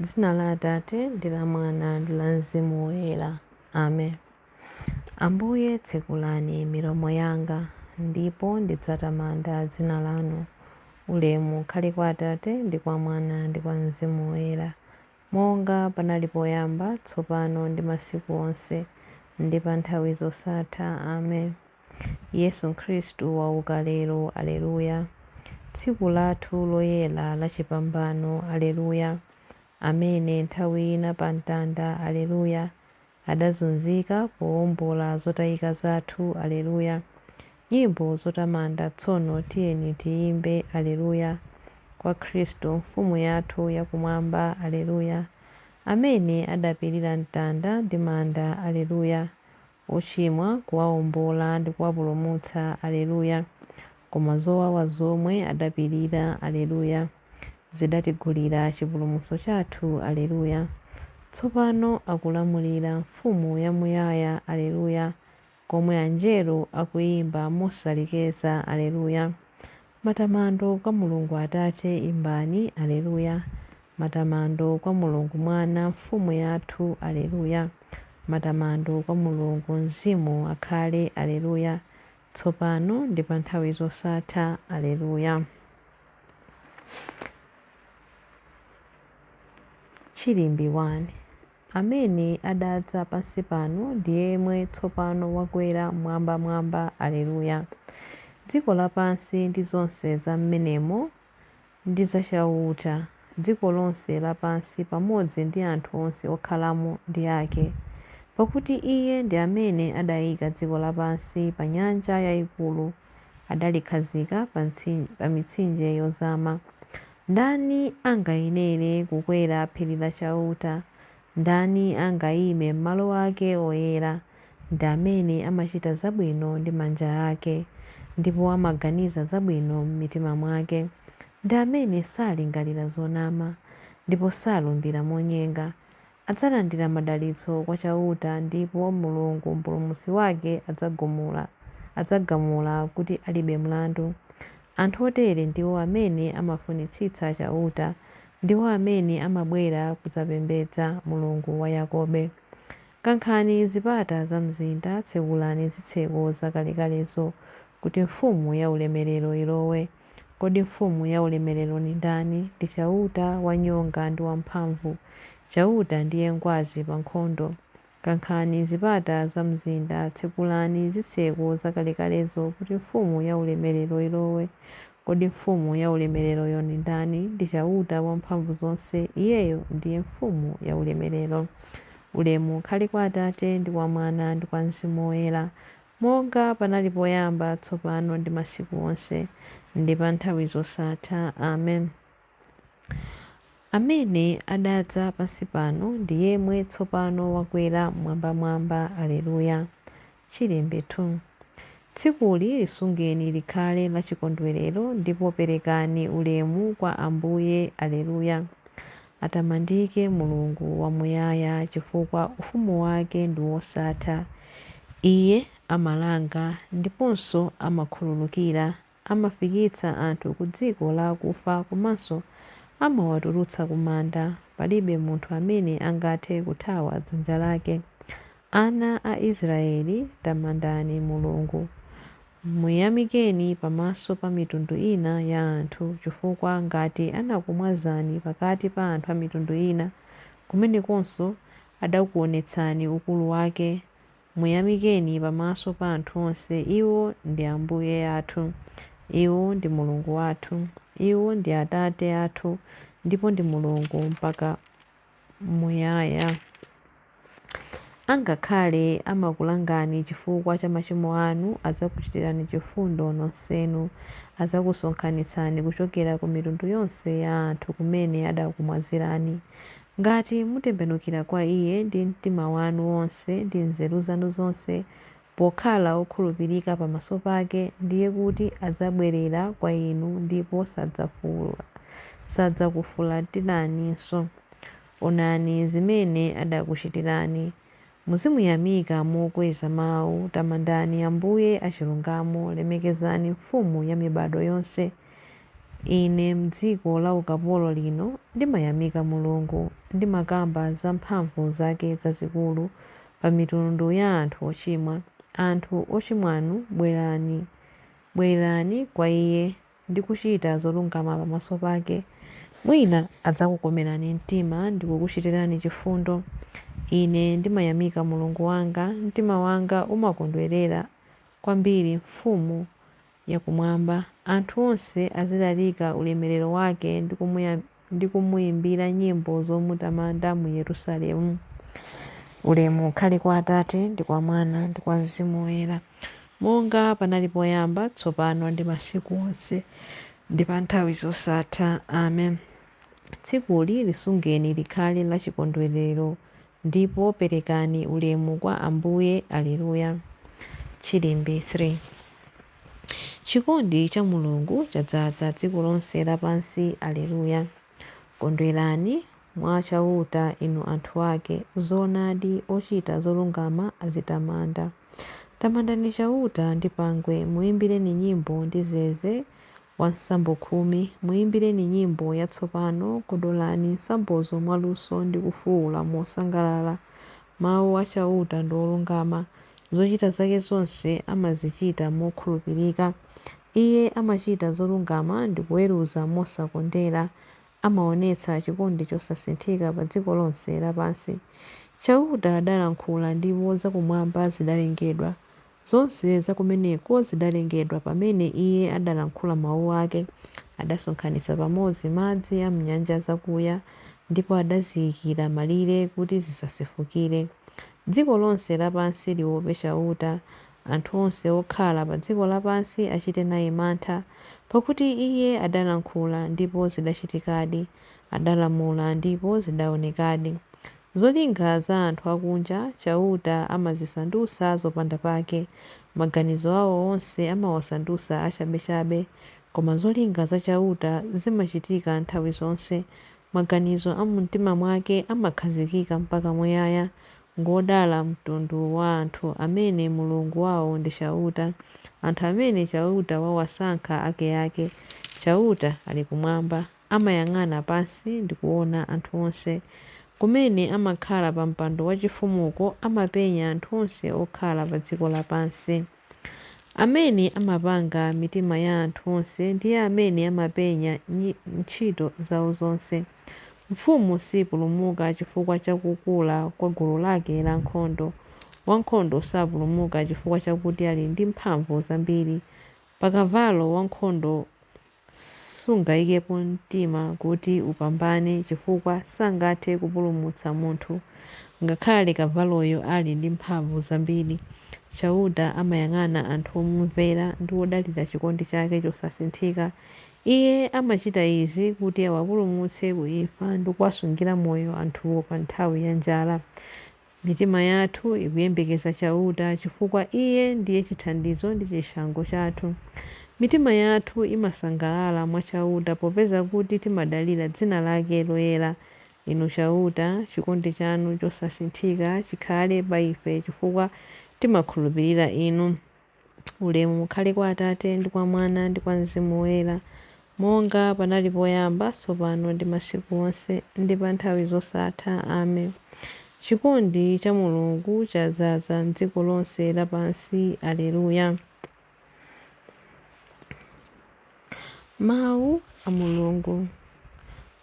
Dzina la Atate ndi la Mwana ndi la Mzimu Woyera. Amen. Ambuye tsekulani milomo yanga, ndipo ndidzatamanda dzina lanu. Ulemu ukhale kwa Atate ndi kwa Mwana ndi kwa Mzimu Woyera, monga panali poyamba, tsopano ndi masiku onse, ndi pa nthawi zosatha. Amen. Yesu Khristu wauka lero, Aleluya. Tsiku lathu loyera la chipambano, Aleluya. Amene nthawi ina pa mtanda, Aleluya, adazunzika powombola zotayika zathu, Aleluya. Nyimbo zotamanda tsono tiyeni tiyimbe, Aleluya, kwa Khristu Mfumu yathu yakumwamba, Aleluya. Amene adapirira mtanda ndi manda, Aleluya, ochimwa kuwaombola ndi kuwapulumutsa, Aleluya. Koma zowawa zomwe adapirira, Aleluya, zidatigulira chipulumutso chathu, Aleluya. Tsopano akulamulira Mfumu yamuyaya, Aleluya, komwe anjelo akuyimba mosalekeza, Aleluya. Matamando kwa Mulungu Atate imbani, Aleluya. Matamando kwa Mulungu Mwana, Mfumu yathu, Aleluya. Matamando kwa Mulungu Mzimu akhale, Aleluya, tsopano ndi pa nthawi zosatha, Aleluya. Chilimbi 1. Amene adadza pansi pano ndi yemwe tsopano wakwera m'mwambamwamba, Aleluya. Dziko lapansi ndi zonse za m'menemo ndi za Chauta, dziko lonse lapansi pamodzi ndi anthu onse okhalamo ndi ake. Pakuti Iye ndi amene adaika dziko lapansi pa nyanja yaikulu, adalikhazika pa mitsinje yozama. Ndani angayenere kukwera phiri la Chauta? Ndani angaime m'malo ake oyera? Ndi amene amachita zabwino ndi manja ake, ndipo amaganiza zabwino m'mitima mwake. Ndi amene salingalira zonama, ndipo salumbira monyenga. Adzalandira madalitso kwa Chauta, ndipo Mulungu Mpulumutsi wake adzagamula kuti alibe mlandu. Anthu otere ndiwo amene amafunitsitsa Chauta, ndiwo amene amabwera kudzapembedza Mulungu wa Yakobe. Kankhani zipata za mzinda, tsekulani zitseko zakalekalezo, kuti Mfumu yaulemerero ilowe. Kodi Mfumu yaulemerero ndi ndani? Ndi Chauta wanyonga ndi wamphamvu. Chauta ndiye ngwazi pa nkhondo. Kankhani zipata za mzinda, tsekulani zitseko zakalekalezo, kuti Mfumu yaulemerero ilowe. Kodi Mfumu yaulemereroyo ndi ndani? Ndi Chauta Wamphamvuzonse, Iyeyo ndiye Mfumu yaulemerero. Ulemu ukhale kwa Atate ndi kwa Mwana ndi kwa Mzimu Woyera, monga panali poyamba, tsopano ndi masiku onse, ndi pa nthawi zosatha. Amen. Amene adadza pansi pano ndi yemwe tsopano wakwera m'mwambamwamba. Aleluya. Chilimbi 2. Tsikuli lisungeni likhale lachikondwerero, ndipo perekani ulemu kwa Ambuye. Aleluya. Atamandike Mulungu wamuyaya, chifukwa ufumu wake ndi wosatha. Iye amalanga ndiponso amakhululukira, amafikitsa anthu ku dziko la akufa komanso amawatulutsa ku manda. Palibe munthu amene angathe kuthawa dzanja lake. Ana a Israeli, tamandani Mulungu. Muyamikeni pamaso pa mitundu ina ya anthu, chifukwa ngati anakumwazani pakati pa anthu a mitundu ina, kumenekonso adakuonetsani ukulu wake. Muyamikeni pamaso pa anthu onse, iwo ndi Ambuye athu, iwo ndi Mulungu wathu, iwo ndi Atate athu, ndipo ndi Mulungu mpaka muyaya. Angakhale amakulangani chifukwa cha machimo anu, adzakuchitirani chifundo nonsenu. Adzakusonkhanitsani kuchokera ku mitundu yonse ya anthu kumene adakumwazirani. Ngati mutembenukira kwa Iye ndi mtima wanu wonse ndi nzeru zanu zonse, pokhala okhulupirika pamaso pake, ndiye kuti adzabwerera kwa inu ndipo sadzakufulatiranininso. Onani zimene adakuchitirani. Muzimuyamika mokweza mawu, tamandani Ambuye achilungamo, lemekezani Mfumu ya mibado yonse. Ine m'dziko la ukapolo lino ndimayamika Mulungu, ndimakamba za mphamvu zake zazikulu pa mitundu ya anthu ochimwa. Anthu ochimwanu bwerani, bwererani kwa Iye ndi kuchita zolungama pamaso pake. Mwina adzakukomerani mtima ndi kukuchitirani chifundo. Ine ndimayamika Mulungu wanga, mtima wanga umakondwerera kwambiri Mfumu yakumwamba. Anthu onse azilalika ulemerero wake ndi kumuimbira nyimbo zomutamanda mu Yerusalemu. Ulemu ukhale kwa Atate ndi kwa Mwana ndi kwa Mzimu Woyera, monga panali poyamba, tsopano ndi masiku onse, ndi pa nthawi zosatha. Amen. Tsikuli lisungeni likhale lachikondwerero, ndipo perekani ulemu kwa Ambuye. Alleluya. Chilimbi 3. Chikondi cha Mulungu chadzaza dziko lonse lapansi. Alleluya. Kondwerani mwa Chauta, inu anthu ake; zoonadi, ochita zolungama azitamanda. Tamandani Chauta ndi pangwe, muimbireni nyimbo ndi zeze wa nsambo khumi. Muimbireni nyimbo yatsopano, kodolani nsambozo mwaluso ndi kufuula mosangalala. Mawu a Chauta ndi olungama, zochita zake zonse amazichita mokhulupirika. Iye amachita zolungama ndi kuweruza mosakondera, amaonetsa chikondi chosasinthika pa dziko lonse lapansi. Chauta adalankhula ndipo zakumwamba zidalengedwa. Zonse zakumeneko zidalengedwa pamene Iye adalankhula mau ake. Adasonkhanitsa pamodzi madzi a m'nyanja zakuya, ndipo adaziikira malire kuti zisasefukire. Dziko lonse lapansi liwope Chauta, anthu onse okhala pa dziko lapansi achite naye mantha. Pakuti Iye adalankhula, ndipo zidachitikadi, adalamula, ndipo zidaonekadi. Zolinga za anthu akunja, Chauta amazisandutsa zopanda pake, maganizo ao onse amawasandutsa achabechabe. Koma zolinga za Chauta zimachitika nthawi zonse, maganizo a mumtima mwake amakhazikika mpaka muyaya. Ngodala mtundu wa anthu amene Mulungu wao ndi Chauta, anthu amene Chauta wawasankha akeake. Chauta ali kumwamba, amayang'ana pansi ndi kuona anthu onse. Kumene amakhala pa mpando wachifumuko, amapenya anthu onse okhala pa dziko lapansi. Amene amapanga mitima ya anthu onse ndiye amene amapenya ntchito zawo zonse. Mfumu sipulumuka chifukwa cha kukula kwa gulu lake lankhondo. Wankhondo sapulumuka chifukwa chakuti ali ndi mphamvu zambiri. Pa kavalo wankhondo sungaikepo mtima kuti upambane chifukwa sangathe kupulumutsa munthu, ngakhale kavaloyo ali ndi mphamvu zambiri. Chauta amayang'ana anthu omumvera ndi odalira chikondi chake chosasinthika. Iye amachita izi kuti awapulumutse ku imfa ndi kuwasungira moyo anthuwo pa nthawi ya njala. Mitima yathu ikuyembekeza Chauta, chifukwa Iye ndiye chithandizo ndi chishango chathu. Mitima yathu imasangalala mwa Chauta, popeza kuti timadalira dzina lake loyera. Inu Chauta, chikondi chanu chosasinthika chikhale pa ife, chifukwa timakhulupirira Inu. Ulemu ukhale kwa Atate ndi kwa Mwana ndi kwa Mzimu Woyera, monga panali poyamba, tsopano ndi masiku onse, ndi pa nthawi zosatha. Amen. Chikondi cha Mulungu chadzaza m'dziko lonse lapansi. Alleluya. Mawu a Mulungu.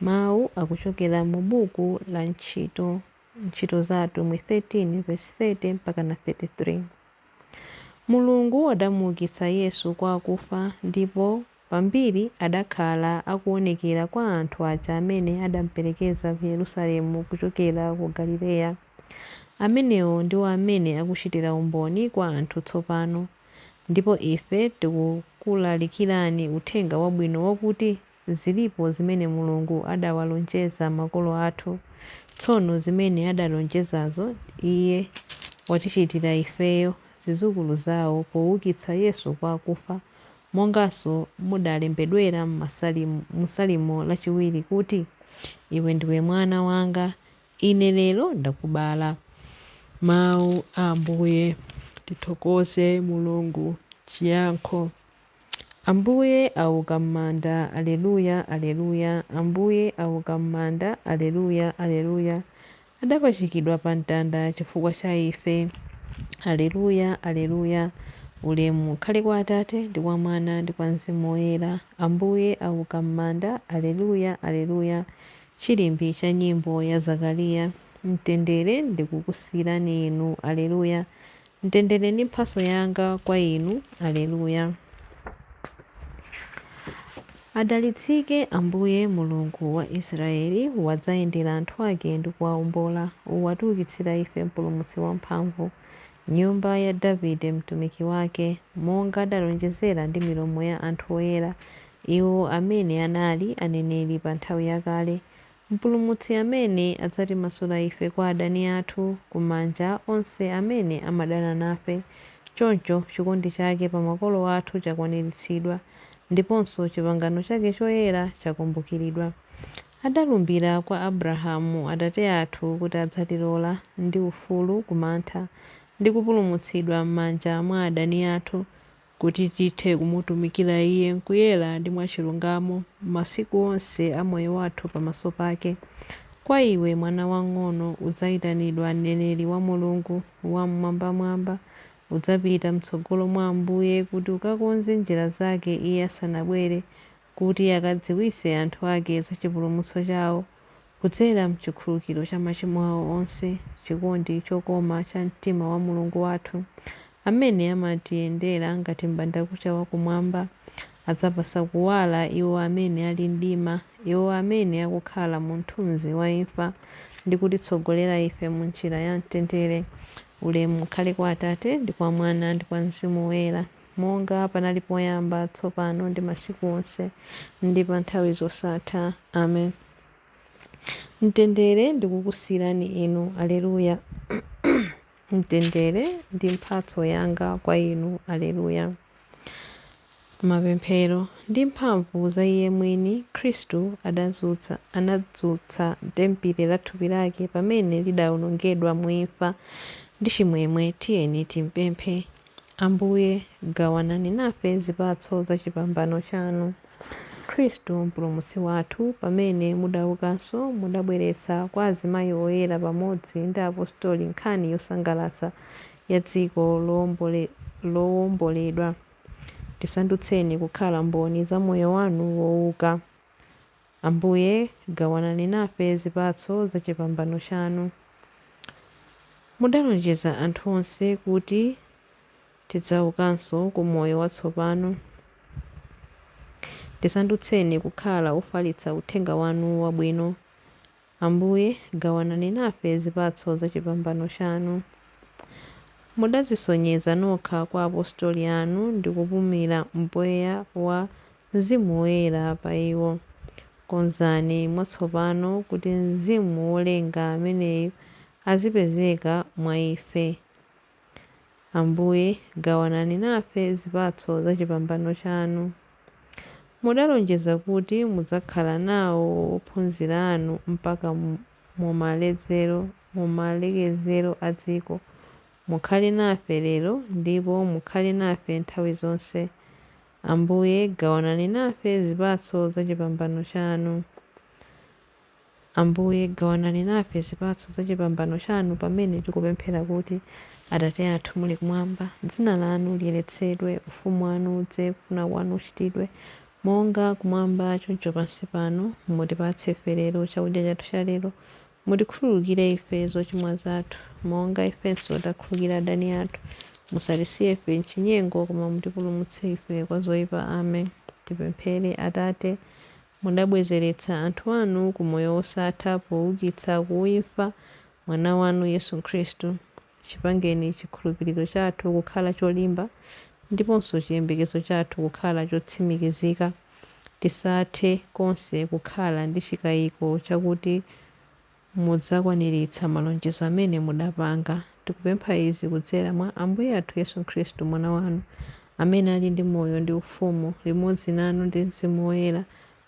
Mawu akuchokera mu buku la Ntchito, Ntchito za Atumwi 13 verse 30 mpaka na 33. Mulungu adamuukitsa Yesu kwa akufa, ndipo pambiri adakhala akuonekera kwa anthu aja amene adamperekeza ku Yerusalemu kuchokera ku Galileya. Amenewo ndiwo amene akuchitira umboni kwa anthu tsopano. Ndipo ife tikukulalikirani uthenga wabwino wakuti zilipo zimene Mulungu adawalonjeza makolo athu. Tsono zimene adalonjezazo Iye watichitira ifeyo, zidzukulu zawo, poukitsa Yesu kwa akufa, monganso mudalembedwera mu Salimo lachiwiri kuti, Iwe ndiwe mwana wanga, Ine lero ndakubala. Mawu a Ambuye. Tithokoze Mulungu. Chiyankho. Ambuye auka m'manda, Alleluya, Alleluya. Ambuye auka m'manda, Alleluya, Alleluya. Adapachikidwa pa mtanda chifukwa cha ife. Alleluya, Alleluya. Ulemu ukhale kwa Atate, ndi kwa Mwana, ndi kwa Mzimu Woyera. Ambuye auka m'manda, Alleluya, Alleluya. Chilimbi cha nyimbo ya Zakariya. Mtendere ndikukusiyirani inu, Alleluya. Mtendere ndi mphatso yanga kwa inu, Alleluya. Adalitsike Ambuye Mulungu wa Israeli, wadzayendera anthu ake ndi kuwawombola, watiukitsira ife Mpulumutsi wamphamvu, nyumba ya Davide mtumiki wake, monga adalonjezera ndi milomo ya anthu oyera, iwo amene anali aneneri pa nthawi yakale. Mpulumutsi amene adzatimasula ife kwa adani athu, kumanja onse amene amadana nafe. Choncho chikondi chake pa makolo athu chakwaniritsidwa, ndiponso chipangano chake choyera chakumbukiridwa. Adalumbira kwa Abrahamu atate athu kuti adzatilola ndi ufulu kumantha, ndi kupulumutsidwa m'manja mwa adani athu, kuti tithe kumutumikira Iye m'kuyera ndi mwachilungamo masiku onse a moyo wathu pamaso pake. Kwa iwe, mwana wamng'ono, udzayitanidwa mneneri wa Mulungu Wam'mwambamwamba. Udzapita m'tsogolo mwa Ambuye kuti ukakonze njira zake Iye asanabwere, kuti akadziwitse anthu ake za chipulumutso chawo, kudzera m'chikhululukiro cha machimo awo onse, chikondi chokoma cha mtima wa Mulungu wathu, amene amatiyendera ngati m'bandakucha wakumwamba. Adzapatsa kuwala iwo amene ali mdima, iwo amene akukhala mu mthunzi wa imfa, ndi kutitsogolera ife mu njira ya mtendere. Ulemu ukhale kwa Atate, ndi kwa Mwana, ndi kwa Mzimu Woyera, monga panali poyamba, tsopano ndi masiku onse, ndi pa nthawi zosatha. Amen. Mtendere ndikukusiyirani inu, Alleluya. Mtendere ndi mphatso yanga kwa inu, Alleluya. Mapemphero ndi mphamvu za Iye mwini, Khristu anadzutsa tempile la thupi lake pamene lidawonongedwa mu imfa. Ndi chimwemwe tiyeni timpemphe. Ambuye, gawanani nafe zipatso za chipambano chanu. Khristu Mpulumutsi wathu, pamene mudaukanso, mudabweretsa kwa azimayi oyera pamodzi ndi apostoli nkhani yosangalatsa ya dziko lowomboledwa. Tisandutseni kukhala mboni za moyo wanu wouka. Ambuye, gawanani nafe zipatso za chipambano chanu. Mudalonjeza anthu onse kuti tidzaukanso ku moyo watsopano. Tisandutseni kukhala ofalitsa uthenga wanu wabwino. Ambuye, gawanani nafe zipatso za chipambano chanu. Mudadzisonyeza nokha kwa apostoli anu ndi kupumira mpweya wa Mzimu Woyera pa iwo. Konzani mwatsopano kuti Mzimu wolenga ameneyu azipezeka mwa ife. Ambuye, gawanani nafe zipatso za chipambano chanu. Mudalonjeza kuti mudzakhala nawo ophunzira anu mpaka mumalekezero a dziko. Mukhale nafe lero ndipo mukhale nafe nthawi zonse. Ambuye, gawanani nafe zipatso za chipambano chanu. Ambuye, gawanani nafe zipatso za chipambano chanu pamene tikupemphera kuti, Atate athu muli kumwamba, dzina lanu liyeretsedwe, ufumu wanu udze, kufuna kwanu kuchitidwe, monga kumwamba choncho pansi pano. Mutipatse ife lero chakudya chathu cha lero. Mutikhululukire ife zochimwa zathu, monga ifenso takhululukira adani athu. Musatisiye ife m'chinyengo, koma mutipulumutse ife kwa zoyipa. Amen. Tipemphere. Atate, mudabwezeretsa anthu anu ku moyo wosatha poukitsa ku imfa mwana wanu Yesu Khristu. Chipangeni chikhulupiriro chathu kukhala cholimba ndiponso chiyembekezo chathu kukhala chotsimikizika. Tisathe konse kukhala ndi chikayiko chakuti mudzakwaniritsa malonjezo amene mudapanga. Tikupempha izi kudzera mwa Ambuye athu Yesu Khristu, mwana wanu, amene ali ndi moyo ndi ufumu limodzi nanu ndi Mzimu Woyera,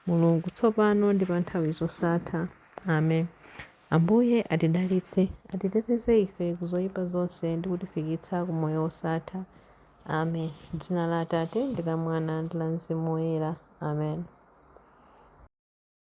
Mulungu, tsopano ndi pa nthawi zosatha. Amen. Ambuye atidalitse, atiteteze ife ku zoyipa zonse ndi kutifikitsa ku moyo wosatha. Amen. Dzina la Atate ndi la Mwana ndi la Mzimu Woyera. Amen.